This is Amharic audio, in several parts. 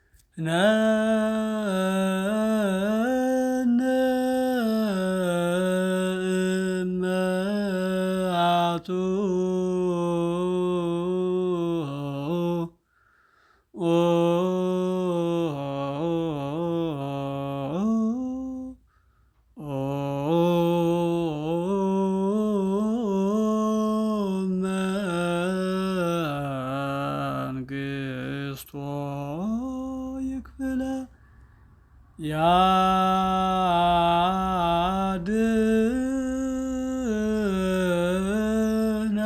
ያድነነ እመአቱ መንግስቶ ይክፍለ ያድነነ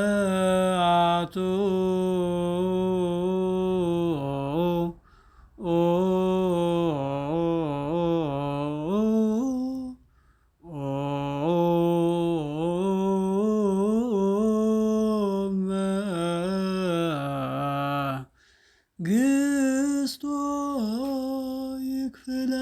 መዓቱ መንግስቶ ይክፍለ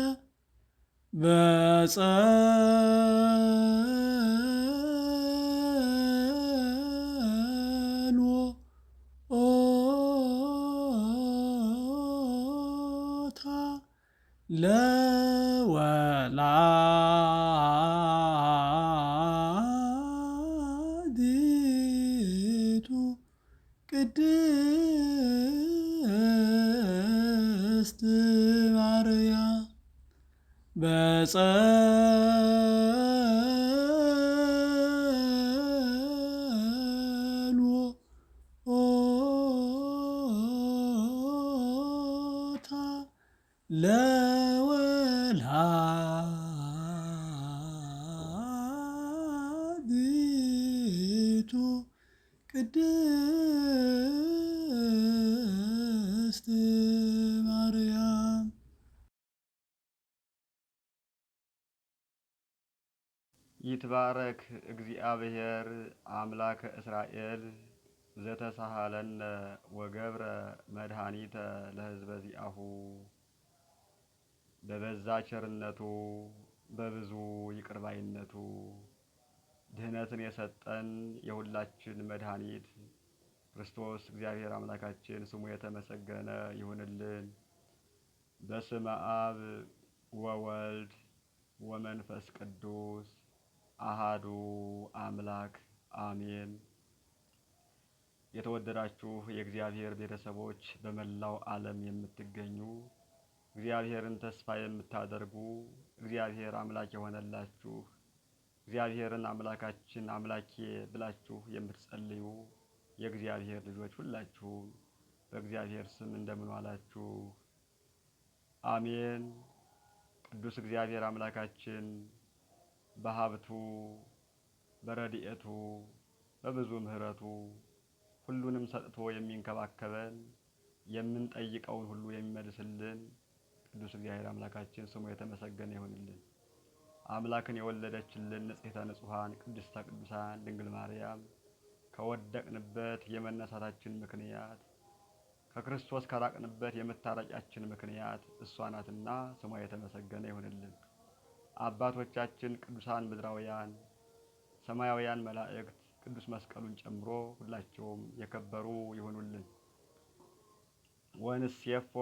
በጸሎታ ለወላዲቱ ቅድስት ማርያም በጸሎታ ለወላዲቱ ቅድስት ማርያም። ይትባረክ እግዚአብሔር አምላከ እስራኤል ዘተሳሃለነ ወገብረ መድኃኒተ ለሕዝበ ዚአሁ። በበዛ ቸርነቱ በብዙ ይቅርባይነቱ ድህነትን የሰጠን የሁላችን መድኃኒት ክርስቶስ እግዚአብሔር አምላካችን ስሙ የተመሰገነ ይሁንልን። በስመ አብ ወወልድ ወመንፈስ ቅዱስ አሃዱ አምላክ አሜን። የተወደዳችሁ የእግዚአብሔር ቤተሰቦች በመላው ዓለም የምትገኙ እግዚአብሔርን ተስፋ የምታደርጉ እግዚአብሔር አምላክ የሆነላችሁ እግዚአብሔርን አምላካችን አምላኬ ብላችሁ የምትጸልዩ የእግዚአብሔር ልጆች ሁላችሁም በእግዚአብሔር ስም እንደምን ዋላችሁ? አሜን። ቅዱስ እግዚአብሔር አምላካችን በሀብቱ በረድኤቱ በብዙ ምሕረቱ ሁሉንም ሰጥቶ የሚንከባከበን የምንጠይቀውን ሁሉ የሚመልስልን ቅዱስ እግዚአብሔር አምላካችን ስሙ የተመሰገነ ይሁንልን። አምላክን የወለደችልን ንጽሕተ ንጹሐን ቅድስተ ቅዱሳን ድንግል ማርያም ከወደቅንበት የመነሳታችን ምክንያት ከክርስቶስ ከራቅንበት የመታረቂያችን ምክንያት እሷ ናትና ስሟ የተመሰገነ ይሁንልን። አባቶቻችን ቅዱሳን ምድራውያን፣ ሰማያውያን መላእክት ቅዱስ መስቀሉን ጨምሮ ሁላቸውም የከበሩ ይሁኑልን። ወንሴፎ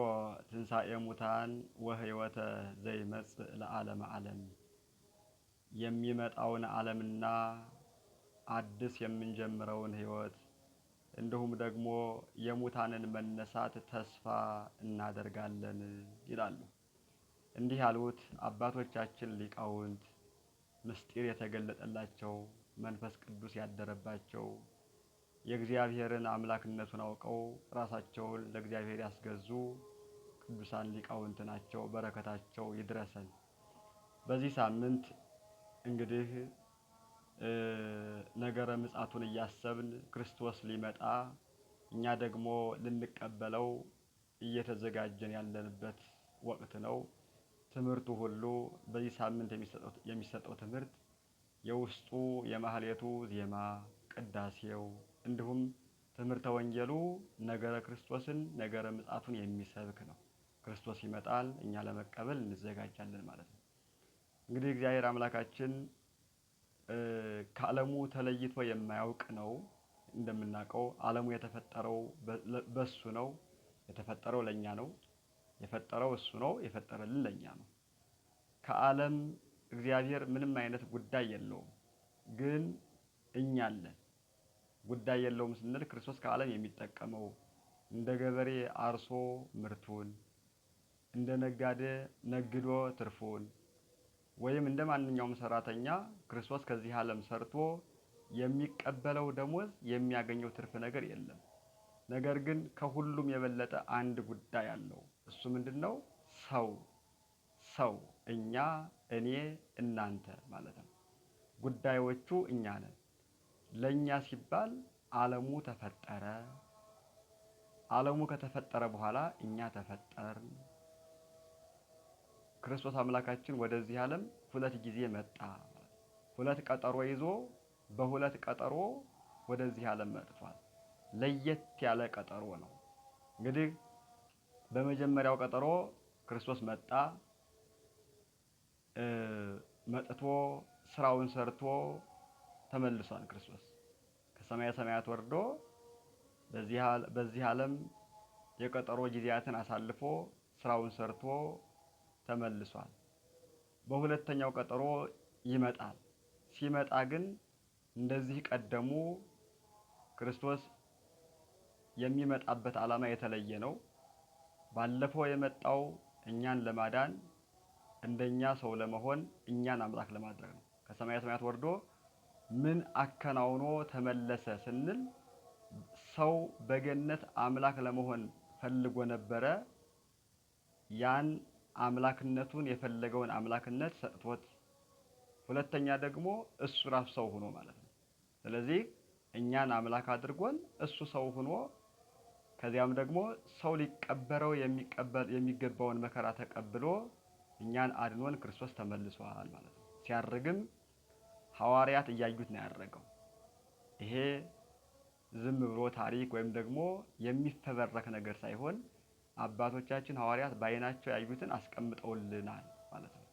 ትንሣኤ ሙታን ወሕይወተ ዘይመጽእ ለዓለመ ዓለም። የሚመጣውን ዓለምና አዲስ የምንጀምረውን ሕይወት እንዲሁም ደግሞ የሙታንን መነሳት ተስፋ እናደርጋለን ይላሉ። እንዲህ ያሉት አባቶቻችን ሊቃውንት ምስጢር የተገለጠላቸው መንፈስ ቅዱስ ያደረባቸው የእግዚአብሔርን አምላክነቱን አውቀው ራሳቸውን ለእግዚአብሔር ያስገዙ ቅዱሳን ሊቃውንት ናቸው። በረከታቸው ይድረሰን። በዚህ ሳምንት እንግዲህ ነገረ ምጽአቱን እያሰብን ክርስቶስ ሊመጣ እኛ ደግሞ ልንቀበለው እየተዘጋጀን ያለንበት ወቅት ነው። ትምህርቱ ሁሉ በዚህ ሳምንት የሚሰጠው ትምህርት የውስጡ የማህሌቱ ዜማ፣ ቅዳሴው እንዲሁም ትምህርተ ወንጌሉ ነገረ ክርስቶስን ነገረ ምጽአቱን የሚሰብክ ነው። ክርስቶስ ይመጣል፣ እኛ ለመቀበል እንዘጋጃለን ማለት ነው። እንግዲህ እግዚአብሔር አምላካችን ከዓለሙ ተለይቶ የማያውቅ ነው። እንደምናውቀው ዓለሙ የተፈጠረው በሱ ነው። የተፈጠረው ለእኛ ነው። የፈጠረው እሱ ነው። የፈጠረልን ለእኛ ነው። ከዓለም እግዚአብሔር ምንም አይነት ጉዳይ የለውም። ግን እኛ አለን። ጉዳይ የለውም ስንል ክርስቶስ ከዓለም የሚጠቀመው እንደ ገበሬ አርሶ ምርቱን፣ እንደ ነጋዴ ነግዶ ትርፉን፣ ወይም እንደ ማንኛውም ሰራተኛ ክርስቶስ ከዚህ ዓለም ሰርቶ የሚቀበለው ደሞዝ የሚያገኘው ትርፍ ነገር የለም። ነገር ግን ከሁሉም የበለጠ አንድ ጉዳይ አለው። እሱ ምንድን ነው? ሰው ሰው፣ እኛ፣ እኔ፣ እናንተ ማለት ነው። ጉዳዮቹ እኛ ነን። ለእኛ ሲባል ዓለሙ ተፈጠረ። ዓለሙ ከተፈጠረ በኋላ እኛ ተፈጠርን። ክርስቶስ አምላካችን ወደዚህ ዓለም ሁለት ጊዜ መጣ። ሁለት ቀጠሮ ይዞ በሁለት ቀጠሮ ወደዚህ ዓለም መጥቷል። ለየት ያለ ቀጠሮ ነው። እንግዲህ በመጀመሪያው ቀጠሮ ክርስቶስ መጣ። መጥቶ ስራውን ሰርቶ ተመልሷል። ክርስቶስ ከሰማየ ሰማያት ወርዶ በዚህ ዓለም የቀጠሮ ጊዜያትን አሳልፎ ስራውን ሰርቶ ተመልሷል። በሁለተኛው ቀጠሮ ይመጣል። ሲመጣ ግን እንደዚህ ቀደሙ ክርስቶስ የሚመጣበት ዓላማ የተለየ ነው። ባለፈው የመጣው እኛን ለማዳን እንደኛ ሰው ለመሆን እኛን አምላክ ለማድረግ ነው። ከሰማየ ሰማያት ወርዶ ምን አከናውኖ ተመለሰ ስንል ሰው በገነት አምላክ ለመሆን ፈልጎ ነበረ። ያን አምላክነቱን የፈለገውን አምላክነት ሰጥቶት፣ ሁለተኛ ደግሞ እሱ ራሱ ሰው ሆኖ ማለት ነው። ስለዚህ እኛን አምላክ አድርጎን እሱ ሰው ሆኖ ከዚያም ደግሞ ሰው ሊቀበረው የሚገባውን መከራ ተቀብሎ እኛን አድኖን ክርስቶስ ተመልሷል ማለት ነው። ሲያርግም ሐዋርያት እያዩት ነው ያደረገው። ይሄ ዝም ብሎ ታሪክ ወይም ደግሞ የሚፈበረክ ነገር ሳይሆን አባቶቻችን ሐዋርያት በዓይናቸው ያዩትን አስቀምጠውልናል ማለት ነው።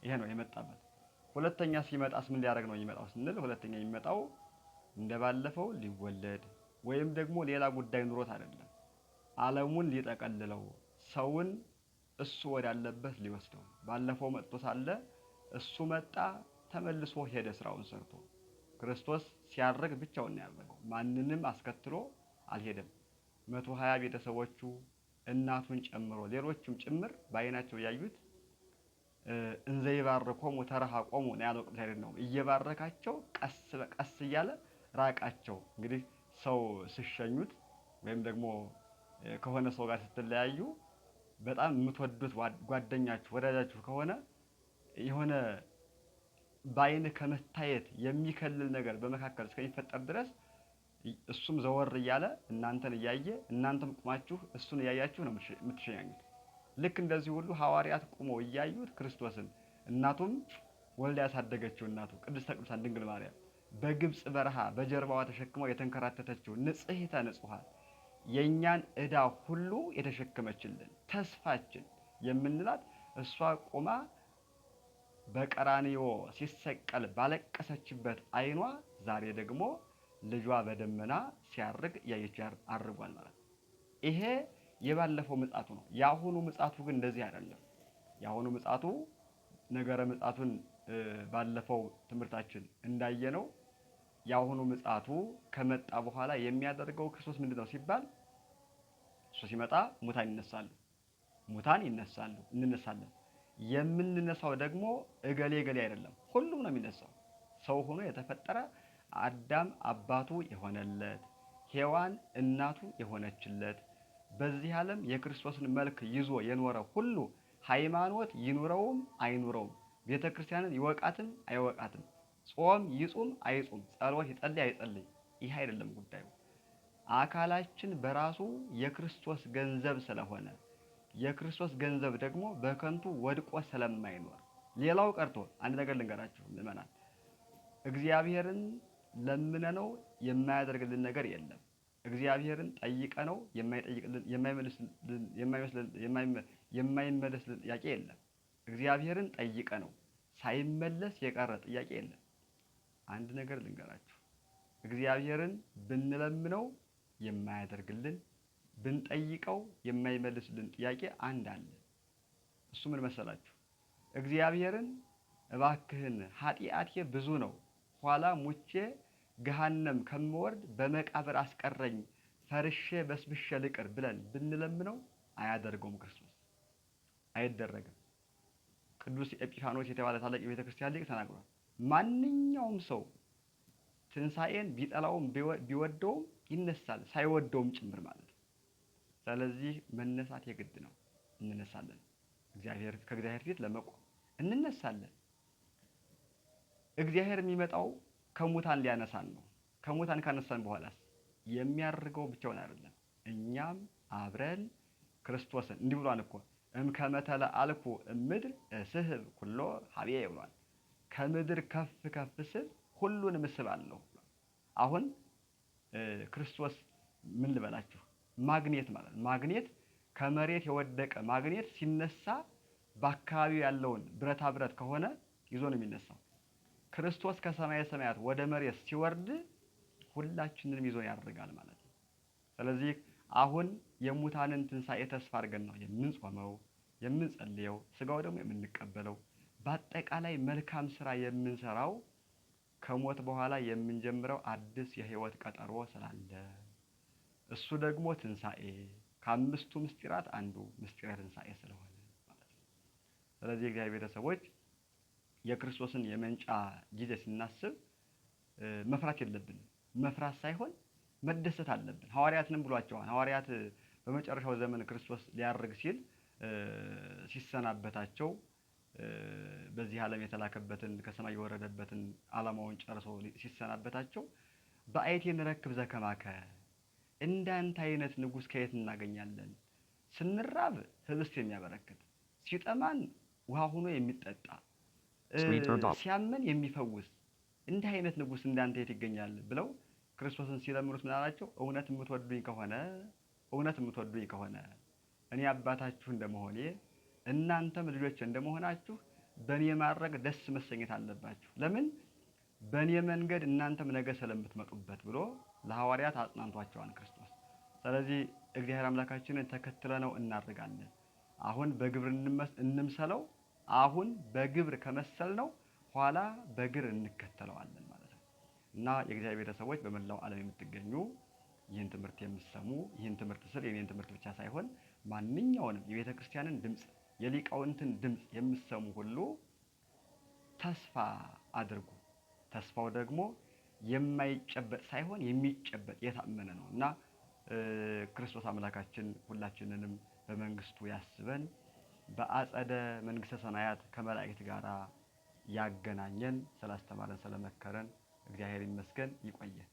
ይሄ ነው የመጣበት። ሁለተኛ ሲመጣስ ምን ሊያደርግ ነው የሚመጣው ስንል ሁለተኛ የሚመጣው እንደባለፈው ሊወለድ ወይም ደግሞ ሌላ ጉዳይ ኑሮት አይደለም። ዓለሙን ሊጠቀልለው ሰውን እሱ ወዳለበት ሊወስደው። ባለፈው መጥቶ ሳለ እሱ መጣ፣ ተመልሶ ሄደ ስራውን ሰርቶ። ክርስቶስ ሲያርግ ብቻውን ነው ያደረገው። ማንንም አስከትሎ አልሄደም። 120 ቤተሰቦቹ እናቱን ጨምሮ ሌሎቹም ጭምር በዓይናቸው ያዩት እንዘ ይባርኮሙ ተረሃቆሙ ነው ያለው ቅዱስ ያሬድ ነው። እየባረካቸው ቀስ በቀስ እያለ ራቃቸው። እንግዲህ ሰው ስሸኙት ወይም ደግሞ ከሆነ ሰው ጋር ስትለያዩ በጣም የምትወዱት ጓደኛችሁ ወዳጃችሁ ከሆነ የሆነ በዓይን ከመታየት የሚከልል ነገር በመካከል እስከሚፈጠር ድረስ እሱም ዘወር እያለ እናንተን እያየ እናንተም ቁማችሁ እሱን እያያችሁ ነው የምትሸኛኙት። ልክ እንደዚህ ሁሉ ሐዋርያት ቁመው እያዩት ክርስቶስን እናቱም ወልዳ ያሳደገችው እናቱ ቅድስተ ቅዱሳን ድንግል ማርያም በግብፅ በረሃ በጀርባዋ ተሸክመው የተንከራተተችው ንጽሕተ ንጹሐን የእኛን ዕዳ ሁሉ የተሸከመችልን ተስፋችን የምንላት እሷ ቆማ በቀራንዮ ሲሰቀል ባለቀሰችበት ዓይኗ ዛሬ ደግሞ ልጇ በደመና ሲያርግ እያየች አርጓል ማለት ነው። ይሄ የባለፈው ምጽአቱ ነው። የአሁኑ ምጽአቱ ግን እንደዚህ አይደለም። የአሁኑ ምጽአቱ ነገረ ምጽአቱን ባለፈው ትምህርታችን እንዳየነው የአሁኑ ምጽአቱ ከመጣ በኋላ የሚያደርገው ክርስቶስ ምንድን ነው ሲባል እሱ ሲመጣ ሙታን ይነሳሉ፣ ሙታን ይነሳሉ፣ እንነሳለን። የምንነሳው ደግሞ እገሌ እገሌ አይደለም፣ ሁሉም ነው የሚነሳው። ሰው ሆኖ የተፈጠረ አዳም አባቱ የሆነለት ሔዋን እናቱ የሆነችለት በዚህ ዓለም የክርስቶስን መልክ ይዞ የኖረ ሁሉ ሃይማኖት ይኑረውም አይኑረውም፣ ቤተ ክርስቲያንን ይወቃትም አይወቃትም፣ ጾም ይጹም አይጹም፣ ጸሎት ይጸልይ አይጸልይ፣ ይህ አይደለም ጉዳዩ። አካላችን በራሱ የክርስቶስ ገንዘብ ስለሆነ የክርስቶስ ገንዘብ ደግሞ በከንቱ ወድቆ ስለማይኖር፣ ሌላው ቀርቶ አንድ ነገር ልንገራችሁ ምዕመናን፣ እግዚአብሔርን ለምነነው የማያደርግልን ነገር የለም። እግዚአብሔርን ጠይቀነው የማይጠይቅልን የማይመለስልን ጥያቄ የለም። እግዚአብሔርን ጠይቀነው ሳይመለስ የቀረ ጥያቄ የለም። አንድ ነገር ልንገራችሁ፣ እግዚአብሔርን ብንለምነው የማያደርግልን ብንጠይቀው የማይመልስልን ጥያቄ አንድ አለ። እሱ ምን መሰላችሁ? እግዚአብሔርን እባክህን ኃጢአቴ ብዙ ነው፣ ኋላ ሙቼ ገሃነም ከምወርድ በመቃብር አስቀረኝ፣ ፈርሼ በስብሼ ልቅር ብለን ብንለምነው አያደርገውም። ክርስቶስ አይደረግም። ቅዱስ ኤጲፋኖስ የተባለ ታላቅ የቤተ ክርስቲያን ሊቅ ተናግሯል። ማንኛውም ሰው ትንሣኤን ቢጠላውም ቢወደውም ይነሳል፣ ሳይወደውም ጭምር ማለት ነው። ስለዚህ መነሳት የግድ ነው። እንነሳለን። እግዚአብሔር ከእግዚአብሔር ፊት ለመቆም እንነሳለን። እግዚአብሔር የሚመጣው ከሙታን ሊያነሳን ነው። ከሙታን ካነሳን በኋላስ የሚያደርገው ብቻውን አይደለም። እኛም አብረን ክርስቶስን እንዲህ ብሏል እኮ እምከመ ተለአልኩ እምድር እስህብ ኩሎ ሀቤ ብሏል። ከምድር ከፍ ከፍ ስል ሁሉንም እስባለሁ። አሁን ክርስቶስ ምን ልበላችሁ፣ ማግኔት ማለት ማግኔት ከመሬት የወደቀ ማግኔት ሲነሳ በአካባቢው ያለውን ብረታ ብረት ከሆነ ይዞ ነው የሚነሳው። ክርስቶስ ከሰማየ ሰማያት ወደ መሬት ሲወርድ ሁላችንንም ይዞ ያደርጋል ማለት ነው። ስለዚህ አሁን የሙታንን ትንሣኤ ተስፋ አድርገን ነው የምንጾመው፣ የምንጸልየው፣ ስጋው ደግሞ የምንቀበለው። በአጠቃላይ መልካም ስራ የምንሰራው ከሞት በኋላ የምንጀምረው አዲስ የህይወት ቀጠሮ ስላለ እሱ ደግሞ ትንሣኤ ከአምስቱ ምስጢራት አንዱ ምስጢረ ትንሣኤ ስለሆነ ማለት ነው። ስለዚህ የእግዚአብሔር ቤተሰቦች የክርስቶስን የመንጫ ጊዜ ስናስብ መፍራት የለብንም። መፍራት ሳይሆን መደሰት አለብን። ሐዋርያትንም ብሏቸዋል። ሐዋርያት በመጨረሻው ዘመን ክርስቶስ ሊያርግ ሲል ሲሰናበታቸው በዚህ ዓለም የተላከበትን ከሰማይ የወረደበትን ዓላማውን ጨርሶ ሲሰናበታቸው በአይቴ ንረክብ ዘከማከ፣ እንዳንተ አይነት ንጉሥ ከየት እናገኛለን? ስንራብ ህብስት የሚያበረክት፣ ሲጠማን ውሃ ሆኖ የሚጠጣ፣ ሲያመን የሚፈውስ እንዲህ አይነት ንጉሥ እንዳንተ የት ይገኛል? ብለው ክርስቶስን ሲለምኑት ምን አላቸው? እውነት የምትወዱኝ ከሆነ እውነት የምትወዱኝ ከሆነ እኔ አባታችሁ እንደመሆኔ እናንተም ልጆች እንደመሆናችሁ በእኔ ማድረግ ደስ መሰኘት አለባችሁ። ለምን? በእኔ መንገድ እናንተም ነገ ስለምትመጡበት ብሎ ለሐዋርያት አጽናንቷቸዋል ክርስቶስ። ስለዚህ እግዚአብሔር አምላካችንን ተከትለነው እናድርጋለን። አሁን በግብር እንምሰለው። አሁን በግብር ከመሰልነው ኋላ በግር እንከተለዋለን ማለት ነው። እና የእግዚአብሔር ቤተሰቦች በመላው ዓለም የምትገኙ ይህን ትምህርት የምትሰሙ፣ ይህን ትምህርት ስል የኔን ትምህርት ብቻ ሳይሆን ማንኛውንም የቤተ ክርስቲያንን ድምፅ የሊቃውንትን ድምፅ የምትሰሙ ሁሉ ተስፋ አድርጉ። ተስፋው ደግሞ የማይጨበጥ ሳይሆን የሚጨበጥ የታመነ ነው እና ክርስቶስ አምላካችን ሁላችንንም በመንግስቱ ያስበን፣ በአጸደ መንግስተ ሰማያት ከመላእክት ጋር ያገናኘን። ስላስተማረን ስለመከረን እግዚአብሔር ይመስገን። ይቆየን።